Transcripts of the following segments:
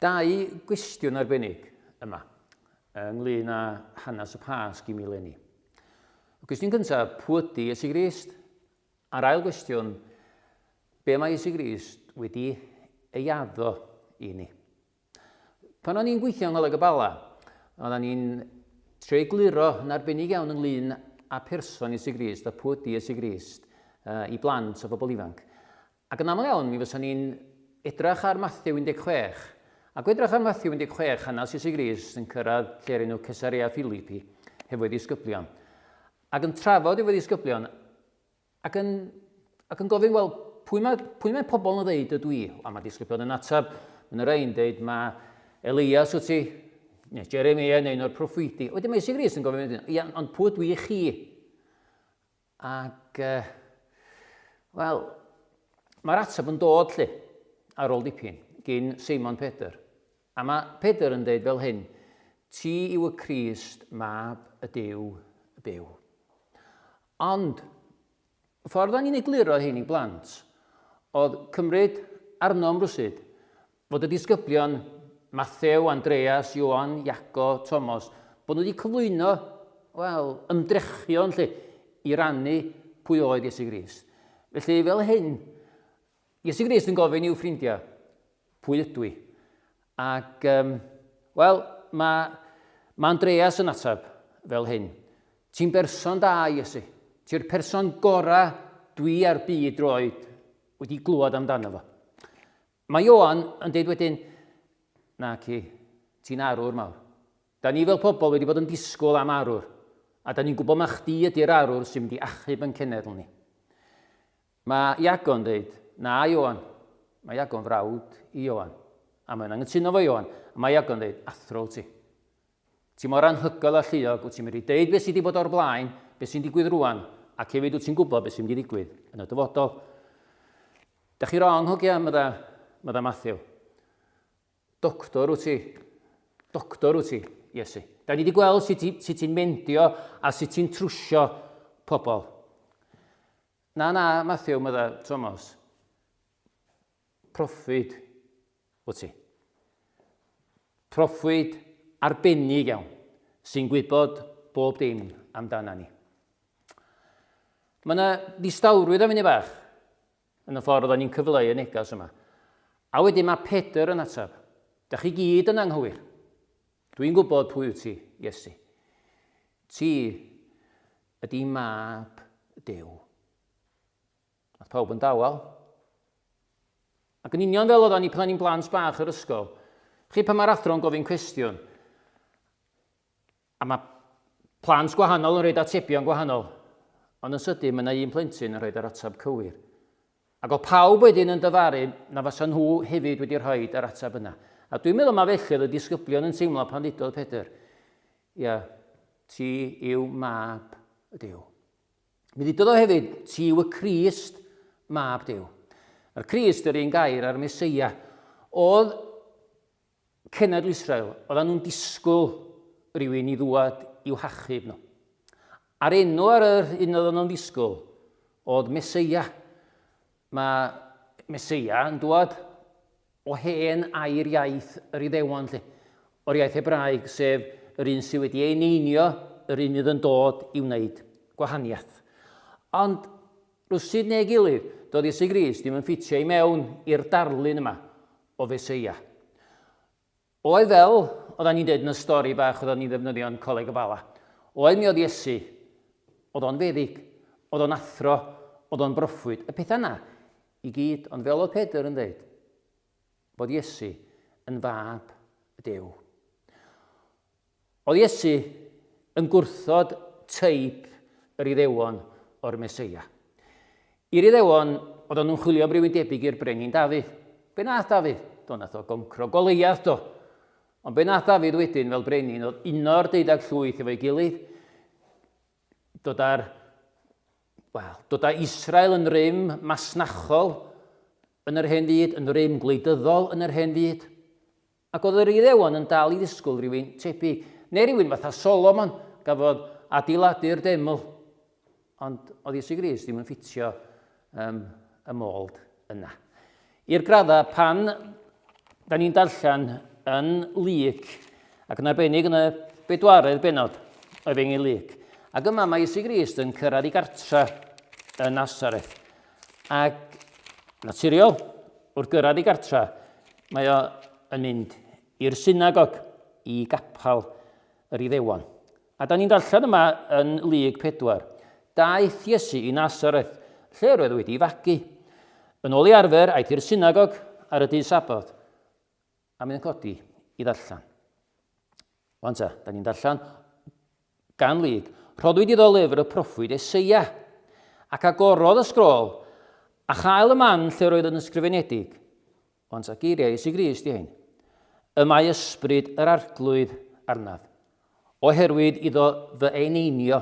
Dau gwestiwn arbennig yma ynglyn â hanes y Pasg i mi eleni. Y cwestiwn cyntaf, pwy ydy Iesu Grist? A'r ail gwestiwn, be mae Iesu Grist wedi ei addo i ni? Pan o'n i'n gweithio yng Ngholeg y Bala, oedden ni'n trio egluro yn arbennig iawn ynglyn â person Iesu Grist a pwy ydy Iesu Grist i blant a phobl ifanc. Ac yn aml iawn, mi fysa ni'n edrach ar Mathew 16. Ac o edrach ar Mathew 16, hanes Iesu Grist yn cyrraedd lle'r enw Cesarea Philippi hefo'i ddisgyblion. Ac yn trafod efo'i ddisgyblion, ac yn, ac yn gofyn, wel, pwy mae, pwy mae pobl yn ddeud ydw i? A mae disgyblion yn ateb, mae'n y rhain deud, mae Elias wyt ti, neu Jeremia, neu un o'r proffwydi. Wedyn mae Iesu Grist yn gofyn, ia, ond pwy ydw i chi? Ac, uh, wel, mae'r ateb yn dod, lle, ar ôl dipyn, gyn Seimon Pedr. A mae Pedr yn dweud fel hyn, ti yw y Crist, mab y Duw y byw. Ond, y ffordd o'n i'n egluro hyn i blant, oedd cymryd arnom rwsyd fod y disgyblion, Mathew, Andreas, Ioan, Iago, Tomos, bod nhw wedi cyflwyno, wel, ymdrechion lle, i rannu pwy oedd Iesu Grist. Felly, fel hyn, Iesu Grist yn gofyn i'w ffrindiau, pwy ydw i? Ac, um, wel, mae, mae Andreas yn ateb fel hyn. Ti'n berson da, Iesu. Ti'r person gorau dwi ar byd droed wedi glwad amdano fo. Mae Ioan yn deud wedyn, na ci, ti'n arwr mawr. Da ni fel pobl wedi bod yn disgwyl am arwr, a da ni'n gwybod ma chdi ydy'r arwr sy'n mynd i achub yn cenedl ni. Mae Iago'n deud, na Ioan, mae Iago'n frawd i Ioan, a mae'n anghytuno fo Ioan, a mae Iago'n deud, athro wyt ti. Ti mor anhygoel a lluog, wyt ti'n medru deud beth sydd wedi bod o'r blaen, beth sy'n digwydd rwan, ac hefyd wyt ti'n gwybod beth sy'n mynd i ddigwydd yn y dyfodol. Da chi wrong, hogia, medda, medda Matthew. Doctor wyt ti. Doctor wyt ti, Iesu. Da ni wedi gweld sut, ti, sut ti'n mendio a sut ti'n trwsio pobl. Na, na, Matthew, medda Thomas. Proffwyd wyt ti. Proffwyd arbennig iawn, sy'n gwybod bob dim amdana ni. Mae yna ddistawrwydd am funud bach yn y ffordd oedden ni'n cyfleu y neges yma. A wedyn mae Pedr yn ateb. Da chi gyd yn anghywir. Dwi'n gwybod pwy wyt ti, Iesu. Ti ydy mab Duw. Oedd pawb yn dawel. Ac yn union fel oedden ni pan ni'n blant bach yr ysgol, chi pan mae'r athro'n gofyn cwestiwn, a mae plant gwahanol yn rhoi atebion gwahanol, ond yn sydyn mae yna un plentyn yn rhoi yr ateb cywir. Ac oedd pawb wedyn yn dyfaru na fasa nhw hefyd wedi rhoi yr ateb yna. A dwi'n meddwl mae felly oedd y disgyblion yn teimlo pan ddudodd Pedr, ia, ti yw mab y Duw. Mi ddudodd o hefyd, ti yw y Crist, mab Duw. A'r Crist yr un gair a'r Meseia. Oedd cenedl Israel, oedden nhw'n disgwyl rhywun i ddŵad i'w hachub nhw. A'r enw ar yr un oedden nhw'n ddisgwyl oedd Meseia. Mae Meseia yn dŵad o hen air iaith yr Iddewon, 'lly, o'r iaith Hebraeg, sef yr un sydd wedi ei eneinio, yr un fydd yn dod i wneud gwahaniaeth. Ond, rywsut neu gilydd, doedd Iesu Grist ddim yn ffitio i mewn i'r darlun yma o Feseia. Oedd fel, oedden ni'n dweud yn y stori bach oedden ni'n ddefnyddio yn Coleg y Bala, oedd mi oedd Iesu, oedd o'n feddyg, oedd o'n athro, oedd o'n broffwyd, y pethau yna i gyd, ond fel oedd Pedr yn dweud, bod Iesu yn fab Duw. Oedd Iesu yn gwrthod teip yr Iddewon o'r Meseia. I'r Iddewon, oedden nhw'n chwilio am rywun debyg i'r brenin Dafydd. Be nath Dafydd? Do, nath o goncro Goliath, do. Ond be nath Dafydd wedyn fel brenin oedd uno'r deuddag llwyth efo'i gilydd, dod â'r, wel, dod â Israel yn rym masnachol yn yr hen fyd, yn rym gwleidyddol yn yr hen fyd. Ac oedd yr Iddewon yn dal i ddisgwyl rhywun tebyg, neu rhywun fatha Solomon, gafodd adeiladu'r deml. Ond oedd Iesu Grist ddim yn ffitio um, y mold yna. I'r graddau pan da ni'n darllen yn Luc, ac yn arbennig yn y bedwaredd bennod o Efengyl Luc. Ac yma mae Iesu Grist yn cyrraedd i gartre yn Nazareth. Ac naturiol, wrth gyrraedd i gartre, mae o yn mynd i'r synagog, i gapel yr Iddewon. A da ni'n darllen yma yn Lug 4. Daeth Iesu i Nazareth, lle roedd wedi fagu. Yn ôl ei arfer, aeth i'r synagog ar y dydd Saboth, a mynd yn codi i ddarllen. Wan ta, da ni'n darllen gan Lug. Rhoddwyd iddo lyfr y proffwyd Eseia, ac agorodd y sgrôl, a chael y man lle roedd yn ysgrifenedig. Ond a geiriau Iesu Grist di hyn. Y mae ysbryd yr arglwydd arnaf, oherwydd iddo fy eneinio.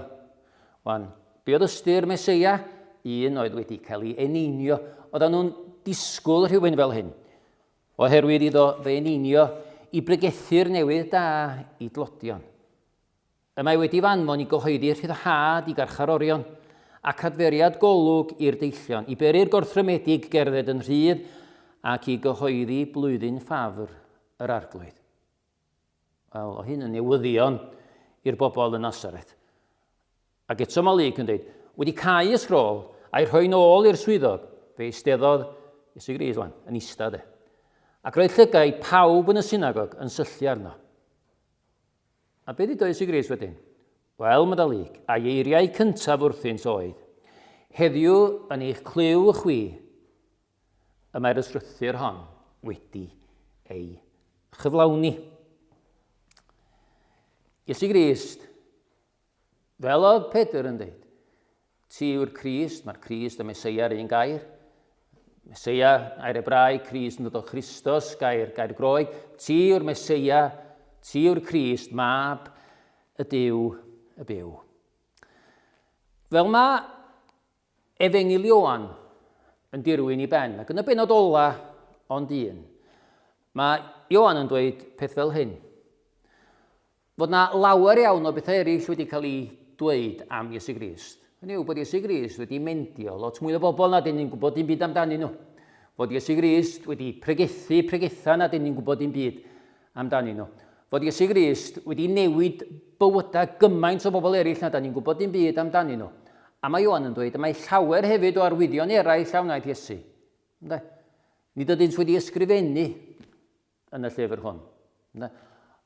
Wan, be oedd ystyr Meseia? Un oedd wedi cael ei eneinio. Oedden nhw'n disgwyl rhywun fel hyn. Oherwydd iddo fy eneinio i bregethu'r newydd da i dlodion. Y mae wedi f'anfon i gyhoeddi rhyddhad i garcharorion, ac adferiad golwg i'r deillion, i beri'r gorthrymedig gerdded yn rhydd, ac i gyhoeddi blwyddyn ffafr yr Arglwydd. Wel, o hyn yn newyddion i'r bobl yn Nazareth. Ac eto mae Luc yn dweud, wedi cau y sgrôl a'i rhoi'n ôl i'r swyddog, fe eisteddodd Iesu Grist wan, yn ista de. Ac roedd llygaid pawb yn y synagog yn syllu arno. A be ddudodd Iesu Grist wedyn? Wel, medda Luc, a'i eiriau cyntaf wrthynt oedd, Heddiw yn eich clyw chwi y mae'r ysgrythur hon wedi ei chyflawni. Iesu Grist, fel oedd Pedr yn dweud, Ti yw'r Crist, mae'r Crist a Meseia yr un gair. Meseia, air Hebraeg, Crist yn dod o Christos, gair, gair Groeg. Ti yw'r Meseia, ti yw'r Crist, mab y Duw y byw. Fel mae Efengyl Ioan yn dirwyn i ben, ac yn y benod ola ond un, mae Ioan yn dweud peth fel hyn. Fod 'na lawer iawn o bethau eraill wedi cael eu dweud am Iesu Grist. Hynny yw, bod Iesu Grist wedi mendio lot mwy o bobl na dyn ni'n gwybod dim byd amdanyn nhw. Fod Iesu Grist wedi pregethu pregethau na dyn ni'n gwybod dim byd amdanyn nhw. Fod Iesu Grist wedi newid bywydau gymaint o bobl eraill na dyn ni'n gwybod dim byd amdanyn nhw. A mae Ioan yn dweud, y mae llawer hefyd o arwyddion eraill a wnaeth Iesu. Ynde? Nid ydynt wedi ysgrifennu yn y llyfr hwn. Ynde?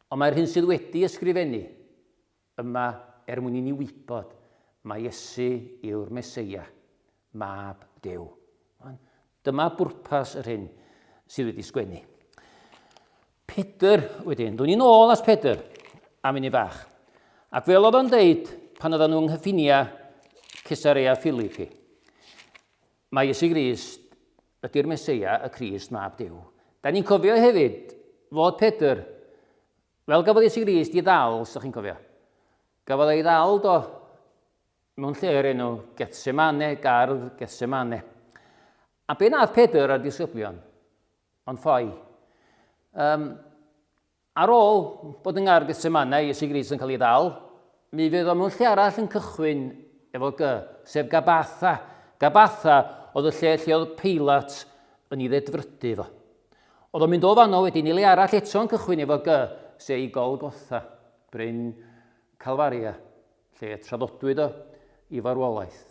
Ond mae'r hyn sydd wedi ysgrifennu yma er mwyn i ni wybod mae Iesu yw'r Meseia, mab Duw. Dyma bwrpas yr hyn sydd wedi sgwennu. Pedr wedyn, dwi'n ni'n ôl at Pedr am unig bach. Ac fel oedd o'n deud pan oedden nhw yng nghyffiniau Cesarea Philippi, Mae Iesu Grist ydy'r Meseia, y Crist, Mab Duw. Da ni'n cofio hefyd fod Pedr, fel gafodd Iesu Grist i ddal, os ydych chi'n cofio, gafodd ei ddal do mewn lle o'r enw Gethsemane, gardd Gethsemane. A be nath Pedr a'r disgyblion? Ond ffoi. Um, Ar ôl bod yng Ngardd Gethsemane, Iesu Grist yn cael ei ddal, mi fydd o mewn lle arall yn cychwyn efo G, sef Gabatha. Gabatha oedd y lle lle oedd Peilat yn ei ddedfrydu fo. Oedd o'n mynd o fanno wedyn i le arall eto yn cychwyn efo G, sef i Golgotha, bryn Calfaria, lle traddodwyd o i farwolaeth.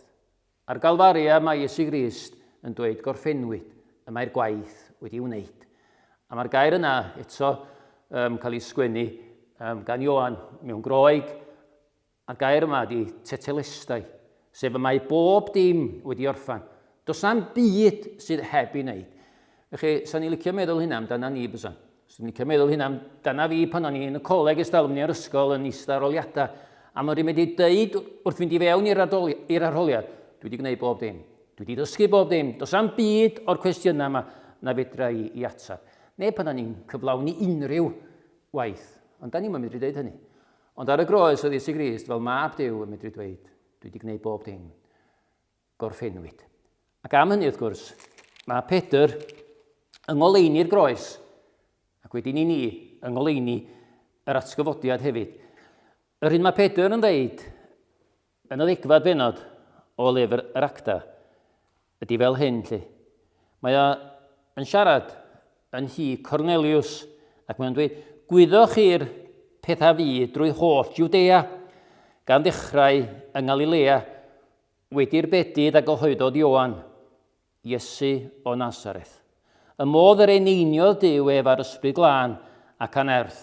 Ar Galfaria mae Iesu Grist yn dweud gorffennwyd, y mae'r gwaith wedi'i wneud. A mae'r gair yna eto um, cael ei sgwennu um, gan Ioan mewn Groeg, a'r gair yma ydy tetelestai, sef y mae bob dim wedi orffan. Does na'm byd sydd heb ei wneud. Felly, sa'n ni licio meddwl hynna amdana ni, bysan. Swn i'n licio meddwl hynna amdana fi pan o'n i yn y coleg ers talwm neu yr ysgol yn ista arholiadau. A mae'n rhaid i dweud wrth fynd i fewn i'r arholiad, dwi wedi gwneud bob dim. Dwi wedi dysgu bob dim. Does am byd o'r cwestiynau yma na fedra i i ateb. Neu pan o'n i'n cyflawni unrhyw waith. Ond da ni'n medru dweud hynny. Ond ar y groes oedd Iesu Grist fel mab Duw yn medru dweud, dwi wedi gwneud bob dim. Gorffennwyd. Ac am hynny, wrth gwrs, mae Pedr yng ngoleuni'r groes, ac wedyn i ni yng ngoleuni yr atgyfodiad hefyd. Yr hyn mae Pedr yn ddeud yn y ddegfad bennod o lyfr yr Acta ydy fel hyn, lle. Mae o yn siarad yn nhŷ Cornelius, ac mae'n dweud, Gwyddoch chi'r pethau fu drwy holl Jwdea, gan ddechrau yng Ngalilea, wedi'r bedydd a gyhoeddodd Ioan, Iesu o Nasareth. Y modd yr eneiniodd Duw ef â'r Ysbryd Glân ac â nerth.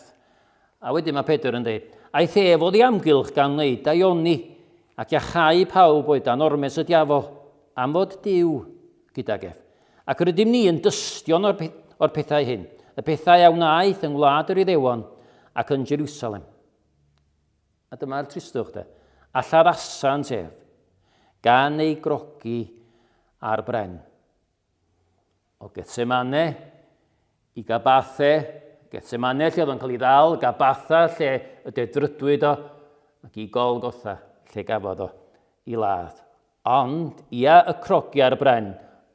A wedyn mae Pedr yn dweud, Aeth ef oddi amgylch gan wneud daioni, ac iachau pawb oedd dan ormes y diafol, am fod Duw gydag ef. Ac rydym ni yn dystion o'r, o'r pethau hyn, y pethau a wnaeth yng ngwlad yr Iddewon ac yn Jerusalem. A dyma'r tristwch de. A lladdasant ef, gan ei grogi ar bren. O Gethsemane i Gabathe, Gethsemane lle oedd o'n cael ei ddal, Gabatha lle y dedfrydwyd o, ac i Golgotha lle gafodd o i ladd. Ond, ia y crogi ar y bren,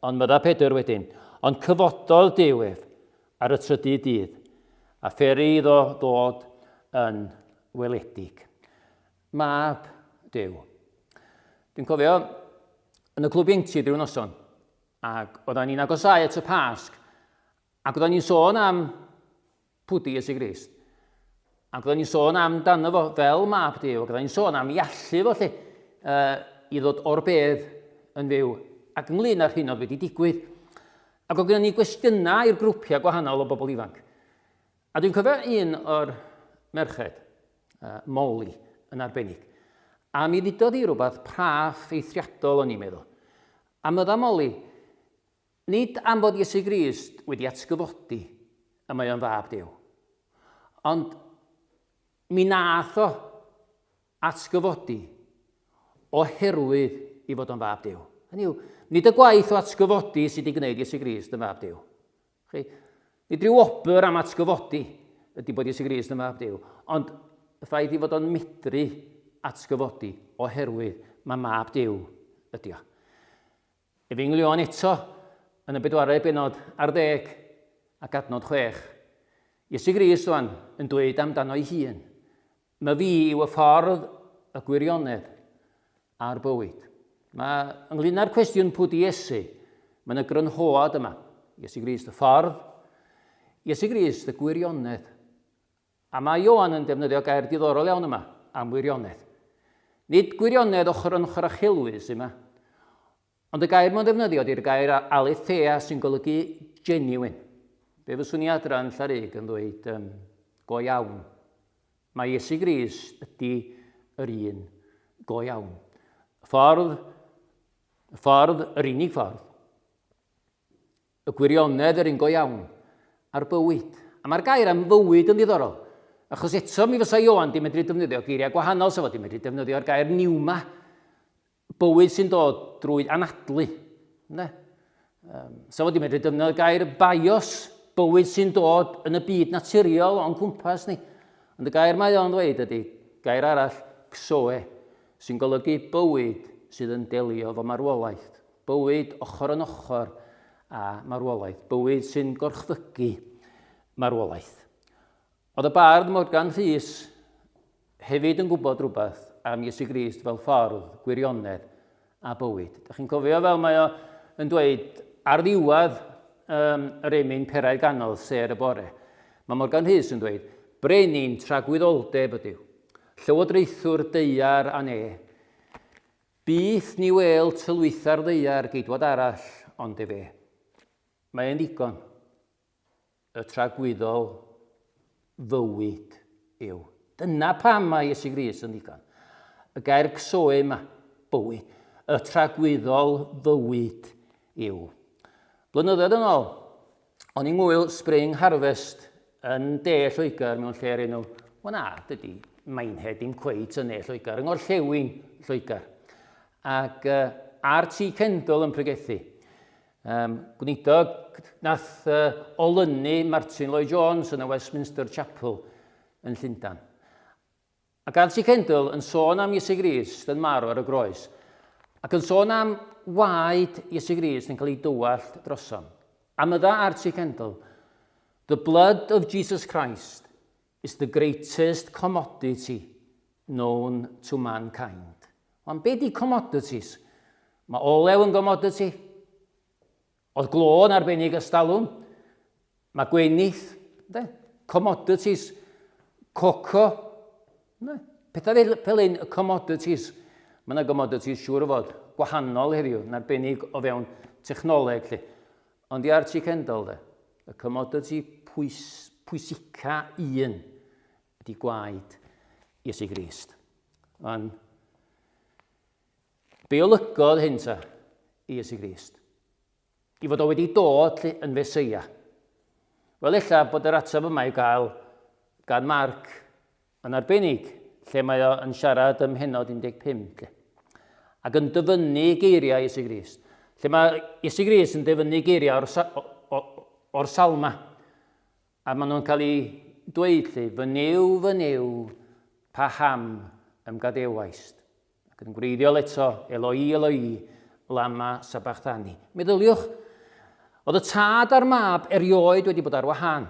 ond mydda Pedr wedyn, ond cyfododd Duw ef ar y trydydd dydd, a pheri iddo ddod yn weledig. Mab Duw. Dwi'n cofio yn y clwb ieuenctid rhyw noson, ac oedden ni'n agosáu at y Pasg, ac oedden ni'n sôn am Pwdi Iesu Grist. Ac oedden ni'n sôn am dano fo fel mab Duw, ac oedden ni'n sôn am i allu fo lle, uh, i ddod o'r bedd yn fyw, ac ynglyn â'r hyn oedd wedi digwydd. Ac oedd gennym ni gwestiynau i'r grwpiau gwahanol o bobl ifanc. A dwi'n cofio un o'r merched, uh, Molly, yn arbennig. A mi ddudodd hi rhywbeth praff eithriadol o'n i'n meddwl. A mydda Molly, Nid am fod Iesu Grist wedi atgyfodi y mae o'n fab Duw, ond mi nath o atgyfodi oherwydd i fod o'n fab Duw. Hynny yw, nid y gwaith o atgyfodi sydd wedi gwneud Iesu Grist yn fab Duw. Chi? Nid rhyw wobr am atgyfodi ydy bod Iesu Grist yn fab Duw, ond y ffaith i fod o'n medru atgyfodi oherwydd mae mab Duw ydy o. Efengyl Ioan eto, yn y bedwaredd bennod ar ddeg ac adnod 6. Iesu Grist, rwan, yn dweud amdano'i hun, My fi yw y ffordd, y gwirionedd, a'r bywyd. Mae ynglyn â'r cwestiwn pwy di Iesu, mae yna grynhoad yma. Iesu Grist y ffordd, Iesu Grist y gwirionedd, A mae Ioan yn defnyddio gair diddorol iawn yma, am wirionedd. Nid gwirionedd ochr yn ochr â chelwydd sydd yma, ond y gair mae'n ddefnyddio ydy'r gair aletheia sy'n golygu genuine. Be fyswn i adra yn Llarug yn ddweud um, go iawn. Mae Iesu Grist ydy yr un go iawn. Y ffordd, y ffordd, yr unig ffordd, Y gwirionedd yr un go iawn, a'r bywyd. A mae'r gair am fywyd yn ddiddorol, achos eto mi fysa Ioan di medru defnyddio geiriau gwahanol, sa fo di medru defnyddio'r gair niwma, bywyd sy'n dod drwy anadlu. Ynde? Um, sa fo di medru defnyddio'r gair bios, bywyd sy'n dod yn y byd naturiol o'n cwmpas ni. Ond y gair mae o'n ddweud ydy gair arall, xoe, sy'n golygu bywyd sydd yn delio efo marwolaeth. Bywyd ochr yn ochr â marwolaeth, bywyd sy'n gorchfygu marwolaeth. Oedd y bardd Morgan Rhys hefyd yn gwybod rhywbeth am Iesu Grist fel ffordd, gwirionedd a bywyd. Dych chi'n cofio fel mae o yn dweud ar ddiwedd um, yr emyn Peraidd Ganol, Sêr y Bore. Mae Morgan Rhys yn dweud, Brenin tragwyddoldeb ydyw, llywodraethwr daear a ne, Byth ni wêl tylwytha'r ddaear geidwad arall ond efe. Mae e'n ddigon. Y tragwyddol fywyd yw. Dyna pam mae Iesu Grist yn ddigon. Y gair xoe yma, bywyd. Y tragwyddol fywyd yw. Blynyddoedd yn ôl, O'n i'n ngwyl Spring Harvest yn de Lloegr mewn lle ar enw, wel na, dydy Minehead dim cweit yn ne Lloegr, yng ngorllewin Lloegr. Ac uh, R.T. Kendall yn pregethu. Um, gweinidog nath uh, olynu Martin Lloyd Jones yn y Westminster Chapel yn Llundain. Ac R.T. Kendall yn sôn am Iesu Grist yn marw ar y groes, ac yn sôn am waed Iesu Grist yn cael ei dywallt drosom. A mydda R.T. Kendall, The blood of Jesus Christ is the greatest commodity known to mankind. Ond be di commodities? Mae olew yn commodity. Oedd glo yn arbennig ystalwm. Mae gwenith, de? Commodities, coco, ne? Pethau fel, fel un, y commodities. Mae yna commodities siŵr o fod gwahanol heddiw, yn arbennig o fewn technoleg, lle. Ond i Archie Kendall, de, y commodity pwys, pwysica un ydy gwaed Iesu Grist. Ond, be olygodd hyn ta i Iesu Grist? I fod o wedi dod lle yn Feseia. Wel, ella bod yr ateb yma i'w gael gan Marc yn arbennig, lle mae o yn siarad ym mhennod 15. Lle. Ac yn dyfynnu geiriau Iesu Grist. Lle mae Iesu Grist yn dyfynnu geiriau o'r, or salma. A maen nhw'n cael eu dweud lle, fy Nuw, fy Nuw, paham ymgadewaist? Ac yn gwreiddiol eto, Eloi, Eloi, lama sabachthani. Meddyliwch, oedd y tad a'r mab erioed wedi bod ar wahân.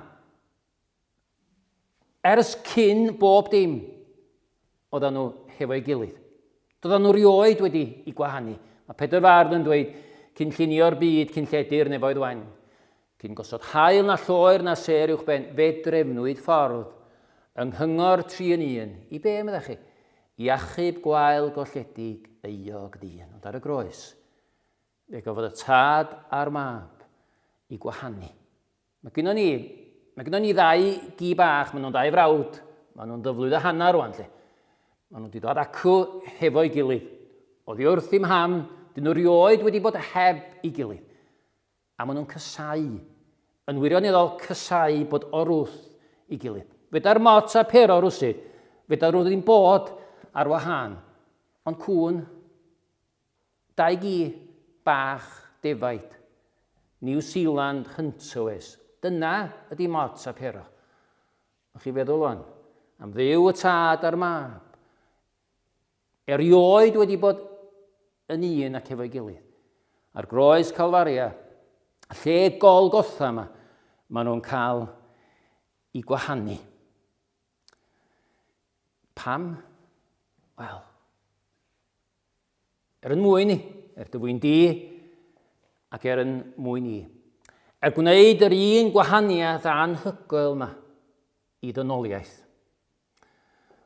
Ers cyn bob dim, oedden nhw hefo'i gilydd. Doedden nhw rioed wedi i gwahanu. Mae Pedr Fardd yn dweud, cyn llunio'r byd, cyn lledu'r nefoedd wen, cyn gosod haul na lloer na sêr uwch ben, fe drefnwyd ffordd yng nghyngor tri yn un, i be, meddech chi? I achub gwael golledig euog ddyn. Ond ar y groes, fe gafodd y tad a'r mab i gwahanu. Mae gynnon ni, mae gynnon ni ddau gi bach, maen nhw'n ddau frawd, maen nhw'n ddyflwydd a hanner rwan, lle. Maen nhw wedi dod acw hefo'i gilydd. Oddi wrth i'm ham, dyn nhw rioed wedi bod heb ei gilydd. A maen nhw'n cysau, yn wirioneddol cysau bod o'r wrth ei gilydd. Feda'r mot a pero rwsyd, fedar nhw ddim bod ar wahân. Ond cŵn, Dau gi bach defaid. New Zealand Huntaways. Dyna ydi Mot a Pero. O'ch chi feddwl o'n am Dduw y Tad a'r Mab. Erioed wedi bod yn un ac efo'i gilydd. Ar groes Calfaria, lle Golgotha yma, maen nhw'n cael i gwahanu. Pam? Wel, Er yn mwyn i, er dy fwyn di, ac er yn mwyn i. Er gwneud yr un gwahaniaeth anhygoel yma i ddynoliaeth.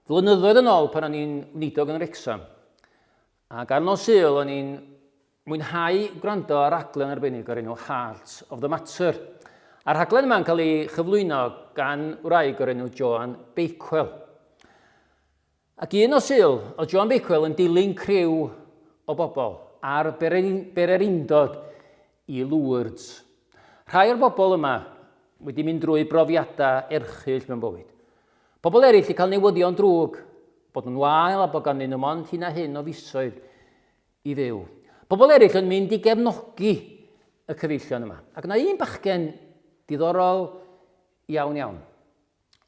Flynyddoedd yn ôl pan o'n i'n weinidog yn Wrecsam, ac ar nos Sul o'n i'n mwynhau gwrando ar raglen arbennig o'r enw Heart of the Matter. A'r rhaglen yma'n cael ei chyflwyno gan wraig o'r enw Joan Bakewell. Ac un nos Sul, oedd Joan Bakewell yn dilyn criw o bobl ar bererindod i Lourdes. Rhai o'r bobl yma wedi mynd drwy brofiadau erchyll mewn bywyd. Pobl eraill wedi cael newyddion drwg, bod nhw'n wael a bod ganddyn nhw mond hyn a hyn o fisoedd i fyw. Pobl eraill yn mynd i gefnogi y cyfeillion yma. Ac yna un bachgen diddorol iawn iawn.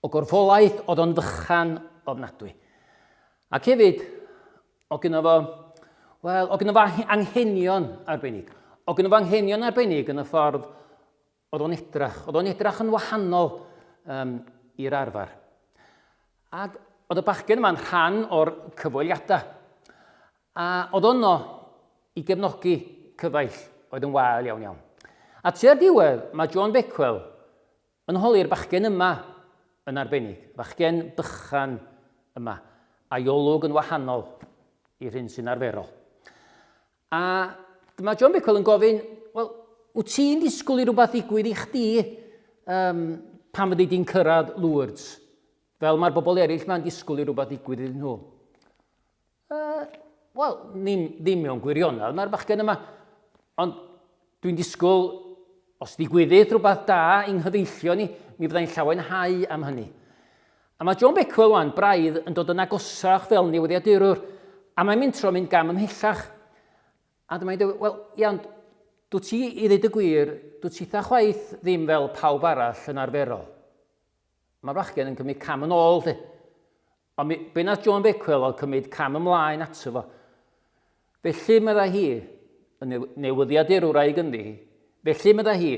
O gorffolaeth oedd o'n fychan ofnadwy. Ac hefyd, o gynno fo, wel, o gynno fo anghenion arbennig. O gynno fo anghenion arbennig yn y ffordd oedd o'n edrach. Oedd o'n edrach yn wahanol um, i'r arfer. Ac oedd y bachgen yma'n rhan o'r cyfweliadau. A oedd ono i gefnogi cyfaill oedd yn wael iawn iawn. A tua'r diwedd, mae John Beckwell Yn holi'r bachgen yma yn arbennig, y bachgen bychan yma, a'i olwg yn wahanol i'r hyn sy'n arferol. A dyma John Beckwell yn gofyn, wel, wyt ti'n disgwyl i rhywbeth ddigwydd i chdi um, pan fyddi di'n cyrraedd Lourdes, fel mae'r bobl eraill ma'n disgwyl i rhywbeth ddigwydd iddyn nhw? Uh, Wel, ddim, ddim mewn gwirionedd, mae'r bachgen yma. Ond dwi'n disgwyl, os ddigwyddith rhywbeth da i'n nghyfeillio ni, mi fyddai'n llawenhau am hynny. A mae John Beckwell wan, braidd, yn dod yn agosach fel newyddiadurwr, a mae'n mynd tro mynd gam ymhellach. A dyma hi'n dweud, wel, ia, ond dwi ti, i ddweud y gwir, dwi titha chwaith ddim fel pawb arall yn arferol. Mae'r bachgen yn cymryd cam yn ôl, lle. Ond mi, be nath Joan Bakewell oedd cymryd cam ymlaen ato fo. Felly, meddai hi, y newyddiadurwraig ynddi hi, felly, meddai hi,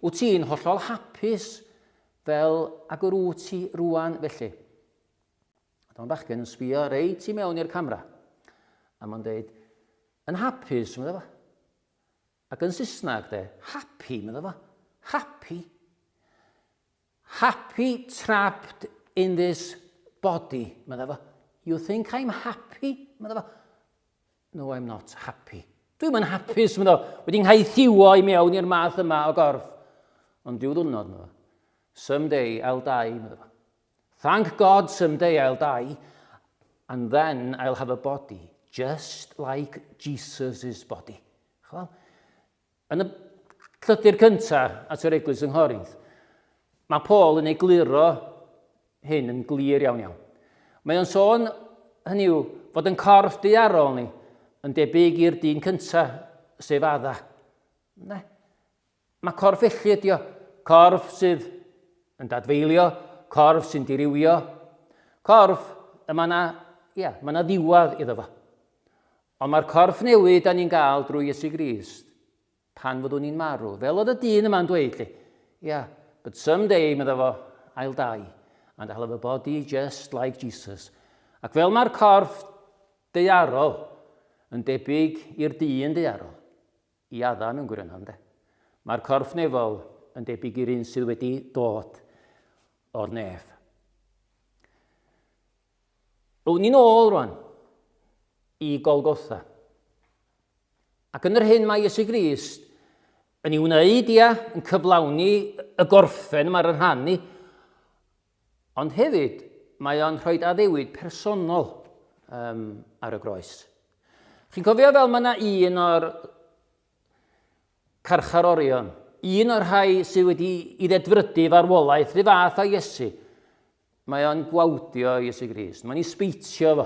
wyt ti'n hollol hapus fel ag yr wyt ti rwan felly? A dyma'r bachgen yn sbio reit i mewn i'r camera. A mae'n dweud, yn hapus, meddai fo. Ac yn Saesneg, de, happy, meddai fo. Happy. Happy trapped in this body, medda fo. You think I'm happy? Medda fo. No, I'm not happy. Dwi'm yn hapus, medda fo. Wedi nghaethiwo i mewn i'r math yma o gorff. Ond diw ddwrnod, medda fo. Someday I'll die, medda fo. Thank God someday I'll die, and then I'll have a body just like Jesus' body. Chwel? Yn y llythyr cyntaf at yr eglwys yng Nghorinth, mae Paul yn egluro hyn yn glir iawn iawn. Mae o'n sôn, hynny yw, fod yn corff daearol ni yn debyg i'r dyn cyntaf, sef Adda. Ne. Mae corff felly ydi o. Corff sydd yn dadfeilio, corff sy'n dirywio, corff y mae yna, ia, mae yna ddiwedd iddo fo. Ond mae'r corff newydd da ni'n gael drwy Iesu Grist pan fyddwn ni'n marw, fel oedd y dyn yma'n dweud, lle, yeah, but someday, medda fo, I'll die, and I'll have a body just like Jesus. Ac fel mae'r corff daearol yn debyg i'r dyn daearol, i Adda mewn gwirionedd, ynde? Mae'r corff nefol yn debyg i'r un sydd wedi dod o'r nef. Rwy'n ni'n ôl rwan i Golgotha. Ac yn yr hyn mae Iesu Grist yn ei wneud, ia, yn cyflawni y gorffen yma ar y rhan ni, ond hefyd mae o'n rhoi addewid personol um, ar y groes. Chi'n cofio fel mae yna un o'r carcharorion, un o'r rhai sydd wedi i ddedfrydu farwolaeth, rhyw fath o Iesu, Mae o'n gwawdio Iesu Grist. Mae'n ei sbeitio fo.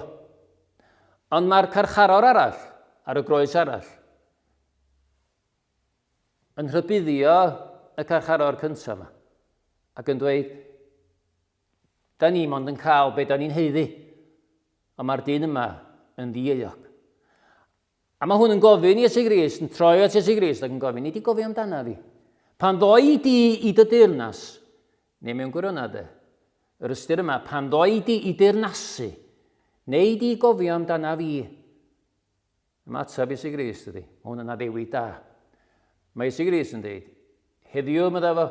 Ond mae'r carcharor arall, ar y groes arall, yn rhybuddio y carcharor cyntaf yma ac yn dweud, da ni mond yn cael be da ni'n heiddi, ond mae'r dyn yma yn ddieuog. A mae hwn yn gofyn i Iesu Grist, yn troi at Iesu Grist ac yn gofyn, ni di gofio amdana fi. Pan ddoi di i dy deyrnas, neu mewn gwirionedd de, yr ystyr yma, pan ddoi di i deyrnasu, neu di gofio amdana fi. Ymateb Iesu Grist ydy, mae hwn yn addewid da. Mae Iesu Grist yn dweud, heddiw, meddai fo,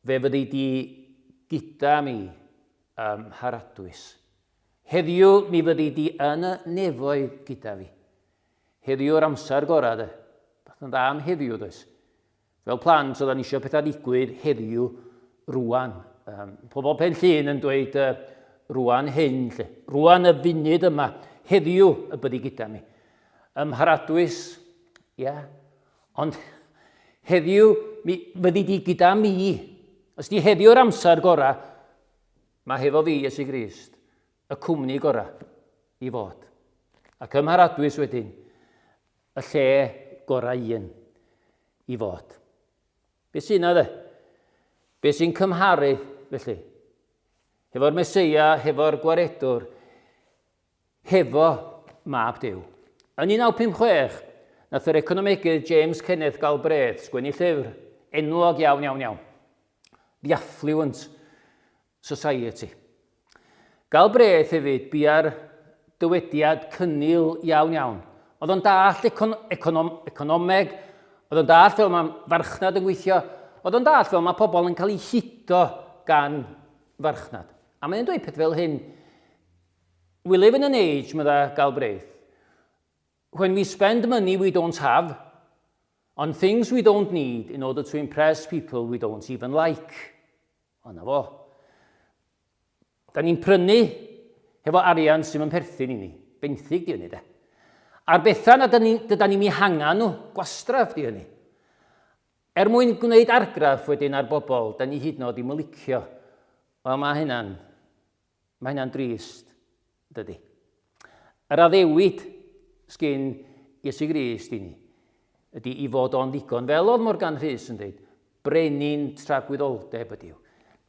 fe fyddi di gyda mi ym Mharadwys. Heddiw mi fyddi di yn y nefoedd gyda fi. Heddiw yr amser gorau de. Beth yn dda am heddiw does. Fel plant oedden ni eisiau pethau ddigwydd heddiw rwan. Um, pobl Pen Llŷn yn dweud uh, rwan hyn, lle. Rwan y funud yma, heddiw y byddi gyda mi. Ym Mharadwys, ia. Yeah. Ond heddiw mi fyddi di gyda mi. Os di heddiw'r amser gorau, Mae hefo fi, Iesu Grist, y cwmni gorau i fod. Ac ym Mharadwys wedyn, y lle gorau un i fod. Be sy'n yna dde? Be sy'n cymharu, felly? Hefo'r Meseia, hefo'r Gwaredwr, hefo Mab Duw. Yn 1956, nath yr economegydd James Kenneth Galbraith sgwennu llyfr enwog iawn, iawn, iawn. The Affluent Society. Galbraith hefyd bia'r dywediad cynnil iawn iawn. Oedd o'n dallt econ econom economeg, oedd o'n dallt fel mae farchnad yn gweithio, oedd o'n dallt fel mae pobl yn cael eu hudo gan farchnad. A mae'n dweud peth fel hyn, We live in an age, medda Galbraith, when we spend money we don't have on things we don't need in order to impress people we don't even like. O, na fo. Da ni'n prynu hefo arian sy'n yn perthyn i ni. Benthyg di hynny, de. A'r bethau na dyda ni'n mi hanga nhw, gwastraff di hynny. Er mwyn gwneud argraff wedyn ar bobl, da ni hyd yn oed ddim yn licio. Wel, mae hynna'n Mae hynna'n drist, dydy? Yr addewid sgyn Iesu Grist i ni ydy i fod o'n ddigon. Fel oedd Morgan Rhys yn dweud, brenin tragwyddoldeb ydyw.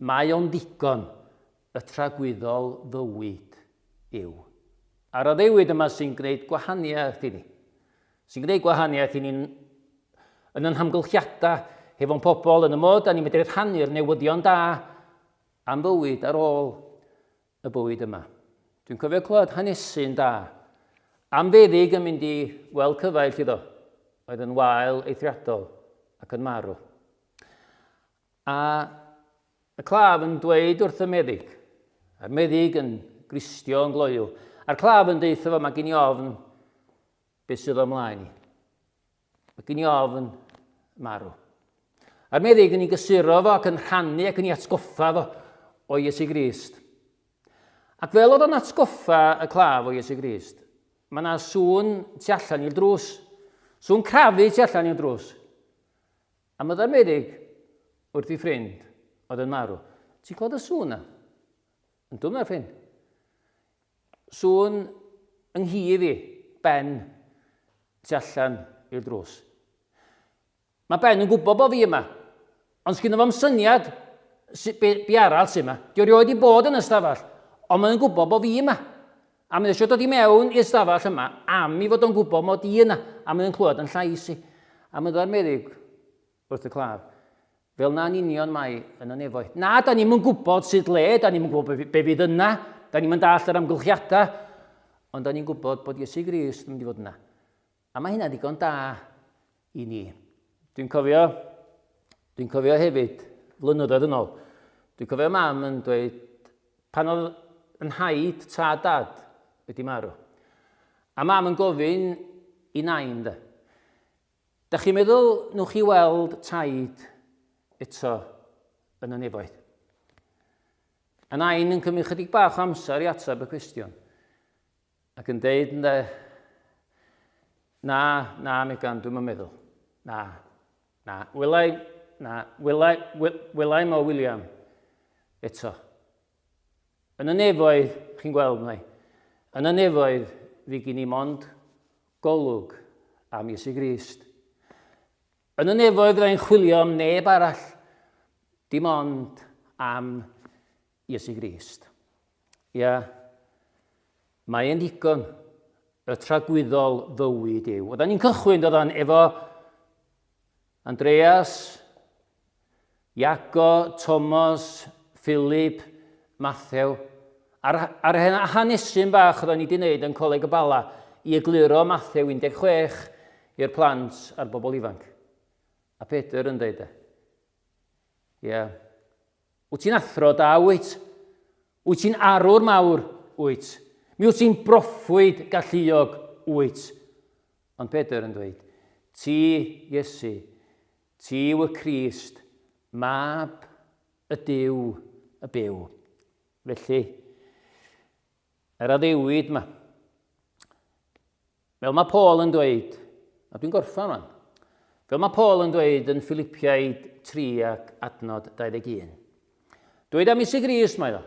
Mae o'n ddigon, y tragwyddol fywyd yw. A'r addewid yma sy'n gwneud gwahaniaeth i ni. Sy'n gwneud gwahaniaeth i ni'n yn yn hamgylchiadau hefo'n pobl, yn y modd da ni'n medru rhannu'r newyddion da am fywyd ar ôl y bywyd yma. Dwi'n cofio clywed hanesyn da am feddyg yn mynd i weld cyfaill iddo, oedd yn wael eithriadol ac yn marw. A Y claf yn dweud wrth y meddyg, a'r meddyg yn gristio yn gloyw, a'r claf yn deutha fo, mae gen i ofn beth sydd o mlaen i. Mae gen i ofn marw. A'r meddyg yn ei gysuro fo ac yn rhannu ac yn ei atgoffa fo o Iesu Grist. Ac fel oedd o'n atgoffa y claf o Iesu Grist, mae yna sŵn tu allan i'r drws. Sŵn crafu tu allan i'r drws. A meddai'r meddyg wrth ei ffrind oedd yn marw, Ti'n clywed y sŵn na? Yndw, meddai'r ffrind. Sŵn yng nghi fi, Ben, tu allan i'r drws. Mae Ben yn gwybod bod fi yma, ond sgynno fo'm syniad be, be arall sy'n yma. Di o rioed i bod yn y stafell, ond mae'n gwybod bod fi yma. A mae eisiau dod i mewn i'r stafell yma am i fod o'n gwybod mod i yna, a mae'n clywed yn llais i. A meddai'r meddyg wrth y claf, fel na'n union mae yn y nefoedd. Na, da ni'm yn gwybod sut le, da ni'm yn gwybod be, be fydd yna, da ni'm yn dallt yr amgylchiadau, ond da ni'n gwybod bod Iesu Grist yn mynd i fod yna. A mae hynna ddigon da i ni. Dwi'n cofio, dwi'n cofio hefyd, flynyddoedd yn ôl, dwi'n cofio mam yn dweud, pan oedd yn nhaid, tad dad, wedi marw, a mam yn gofyn i nain, de, da chi'n meddwl nwch chi weld taid eto yn y nefoedd? A nain yn cymryd chydig bach o amser i ateb y cwestiwn. Ac yn deud, ynde, na, na, Megan, dwi'm yn meddwl. Na, na, welai, na, welai, welai mo William eto. Yn y nefoedd, chi'n gweld, mai, yn y nefoedd, fi gyn i mond golwg am Iesu Grist. Yn y nefoedd fyddai'n chwilio am neb arall, dim ond am Iesu Grist. Ia, mae e'n ddigon y tragwyddol fywyd yw. Oedden ni'n cychwyn, doedden, efo Andreas, Iago, Thomas, Philip, Matthew, a'r, ar hanesyn bach oedden ni wedi wneud yn Coleg y Bala i egluro Matthew 16 i'r plant a'r bobl ifanc. A Pedr yn dweud e. Ie, Wyt ti'n athro da, wyt? Wyt ti'n arwr mawr, wyt? Mi wyt ti'n broffwyd galluog, wyt? Ond Pedr yn dweud, Ti, Iesu, ti yw y Crist, mab y Duw y byw. Felly, yr addewid yma, Fel mae Paul yn dweud, a dwi'n gorffan rwan, fel mae Paul yn dweud yn Philipiaid 3 ac adnod 21. Dweud am Iesu Grist mae o.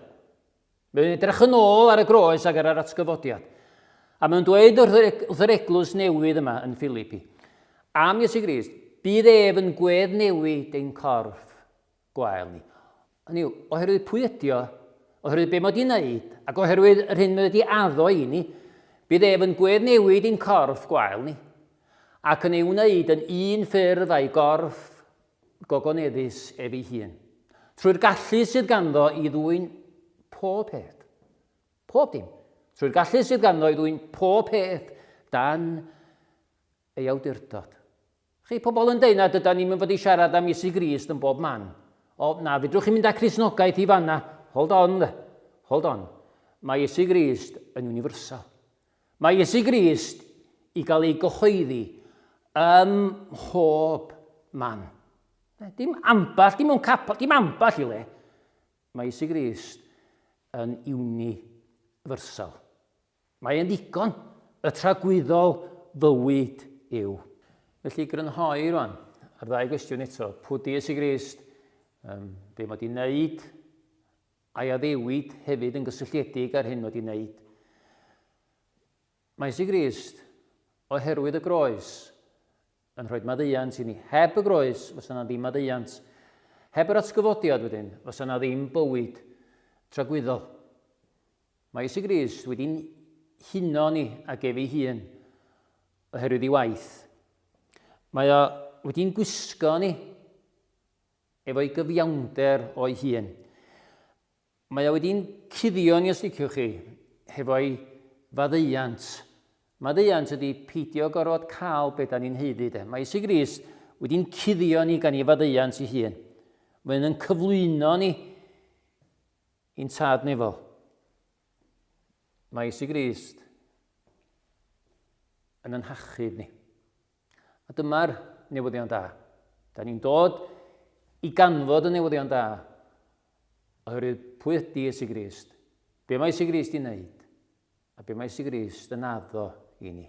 Mae'n edrych yn ôl ar y groes ac ar yr atgyfodiad. A mae'n dweud wrth yr eglwys newydd yma yn Philippi, am Iesu Grist, bydd ef yn gwedd newid ein corff gwael ni. Hynny yw, oherwydd pwy ydi o, oherwydd be mae wedi wneud, ac oherwydd yr hyn mae wedi addo i ni, bydd ef yn gweddnewid i'n corff gwael ni, ac yn ei wneud yn un ffurf a'i gorff gogoneddus ef ei hun, trwy'r gallu sydd ganddo i ddwyn pob peth, pob dim, trwy'r gallu sydd ganddo i ddwyn pob peth dan ei awdurdod. Chi, pobl yn deud na dyda ni'm yn fod i siarad am Iesu Grist yn bob man. O, na, fedrwch chi mynd â Cristnogaeth i fanna. Hold on, de. Hold on. Mae Iesu Grist yn universal. Mae Iesu Grist i gael ei gyhoeddi ym mhob man. Dim ambell, dim mewn capel, dim ambell i le. Mae Iesu Grist yn universal. Mae e'n ddigon, y tragwyddol fywyd yw. Felly, grynhoi rwan, ar ddau gwestiwn eto, pwy di Iesu Grist, um, be mae wedi wneud, a'i addewid hefyd yn gysylltiedig â'r hyn mae wedi wneud. Mae Iesu Grist, oherwydd y groes, yn rhoi maddeuant i ni. Heb y groes, fysa na ddim maddeuant. Heb yr atgyfodiad wedyn, fysa na ddim bywyd tragwyddol. Mae Iesu Grist wedi'n huno ni ag ef ei hun oherwydd ei waith. Mae o wedi'n gwisgo ni efo'i gyfiawnder o'i hun. Mae o wedi'n cuddio ni, os liciwch chi, hefo'i faddeuant. Maddeuant ydy peidio gorfod cael be da ni'n haeddu de. Mae Iesu Grist wedi'n cuddio ni gan ei faddeuant ei hun. Mae'n yn cyflwyno ni. I'n tad nefol. Mae Iesu Grist yn yn hachub ni. A dyma'r newyddion da. Da ni'n dod i ganfod y newyddion da oherwydd pwy ydy Iesu Grist, be mae Iesu Grist i wneud, a be mae Iesu Grist yn addo i ni.